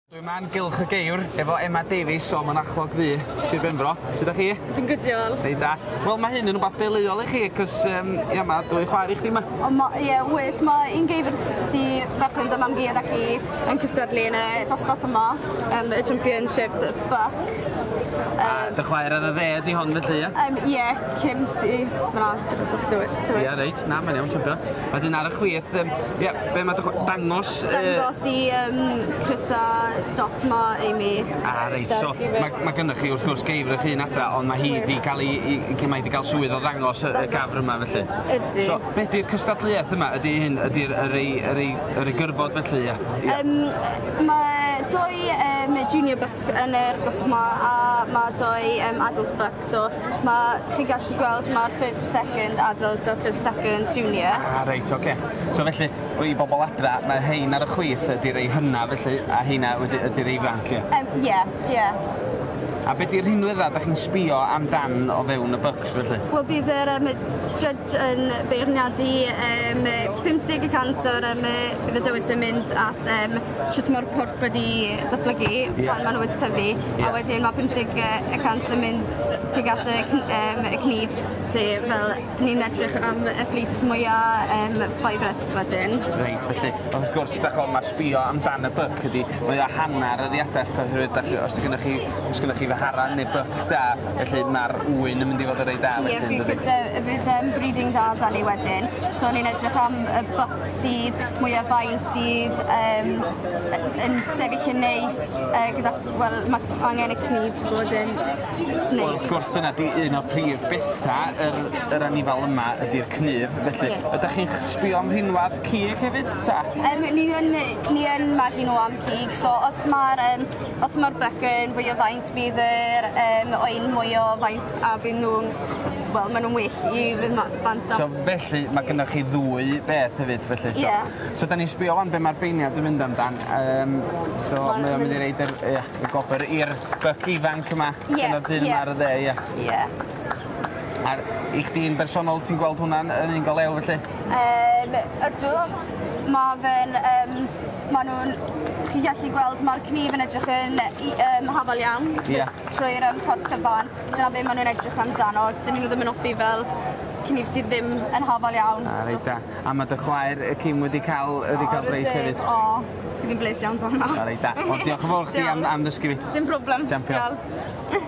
Dwi yma yn Gylch y Geifr efo Emma Davies o Mynachlog Ddu, Sir Benfro. Sut 'dach chi? Dwi'n good diolch. Reit da. Wel ma' hyn yn wbath deuluol i chi 'c'os yym ia ma' dwy chwaer i chdi 'ma. O ma' ie wes ma' un geifr sy ferch yn mam-gu a dad-cu yn cystadlu yn y dosbarth yma yym y championship buck. A dy chwaer ar y dde ydi hon felly ia? Ie, Kim sy fyna tywydd. Ia reit, na mae'n iawn champion. Wedyn ar y chwith yym ia be' ma' dy chwa- dangos yy... Dangos i yym Chris a Dot ma' Amy. A reit so ma' ma' gynnoch chi wrth gwrs geifr 'ych hun adra ond ma' hi 'di ca'l 'i 'i 'i mae 'di ga'l swydd o ddangos y y gafr yma felly. Ydi. So be' 'di'r cystadleuaeth yma? Ydi hyn ydi'r y rei y rei y rei gyrfod felly ia? Ia. Ma' dou junior buck yn yr dosbarth 'ma a ma' dou adult buck so ma' chi gallu gweld ma'r first a second adult a first second junior. Ah reit oce. So felly i bobol adra ma' rhein ar y chwith ydi rei hynna felly a heina wedi ydi rei ifanc ie? Ie ie. A be' 'di'r rhinwedda 'dach chi'n sbïo amdan o fewn y bucks felly? Wel bydd yr judge yn beirniadu 50% o'r bydd y dewis yn mynd at shwt ma'r corff wedi datblygu pan ma' n'w wedi tyfu a wedyn ma' 50% yn mynd tuag at y y cnif sef fel ni'n edrych am y fleece mwya fibrous wedyn. Reit felly wrth gwrs 'dach ch'mo' ma' sbïo amdan y buck ydi mae o hannar y ddiadell oherwydd 'dach chi os 'di gynnoch chi os gynnoch chi fahara neu buck da felly ma'r ŵyn yn mynd i fod yn reit da Ie felly bydd yndydi? gyda fydd breeding dda 'da ni wedyn. So ni'n edrych am y buck sydd mwya faint sydd yn sefyll yn neis gyda wel ma' angen y cnif bod yn Wel wrth gwrs dyna 'di un o'r prif betha yr yr anifal yma ydi'r cnyf felly ydach chi'n sbïo am rhinwadd cig hefyd 'ta? Ni yn magu nhw am cig so os ma'r buck yn fwy o faint bydd yr oen mwy o faint a bydd nw'n wel ma' nw'n well i fynd bant a So felly ma' gynnoch chi ddwy beth hefyd felly so so 'dan ni'n sbïo 'wan be' ma'r beirniad yn mynd amdan so mae o'n mynd i roid yr ia y gobyr i'r buck ifanc yma. Dyna'r dyn yma ar y dde ia. Ie. A i chdi'n bersonol ti'n gweld hwnna'n yn un go lew felly? Ydw ma' fe'n ma' nw'n chi gallu gweld ma'r cnif yn edrych yn hafal iawn. Trwy'r corff cyfan. Dyna be' ma' nw'n edrych amdano. 'Dyn n'w ddim yn offi fel cnif sydd ddim yn hafal iawn. A reit da. A ma' dy chwaer y Kim wedi ca'l wedi ca'l brace hefyd. O fi fi'n bles iawn 'da hwnna. O reit da. Wel diolch yn fowr chdi am am ddysgu fi. Dim problem. Champion. Diolch.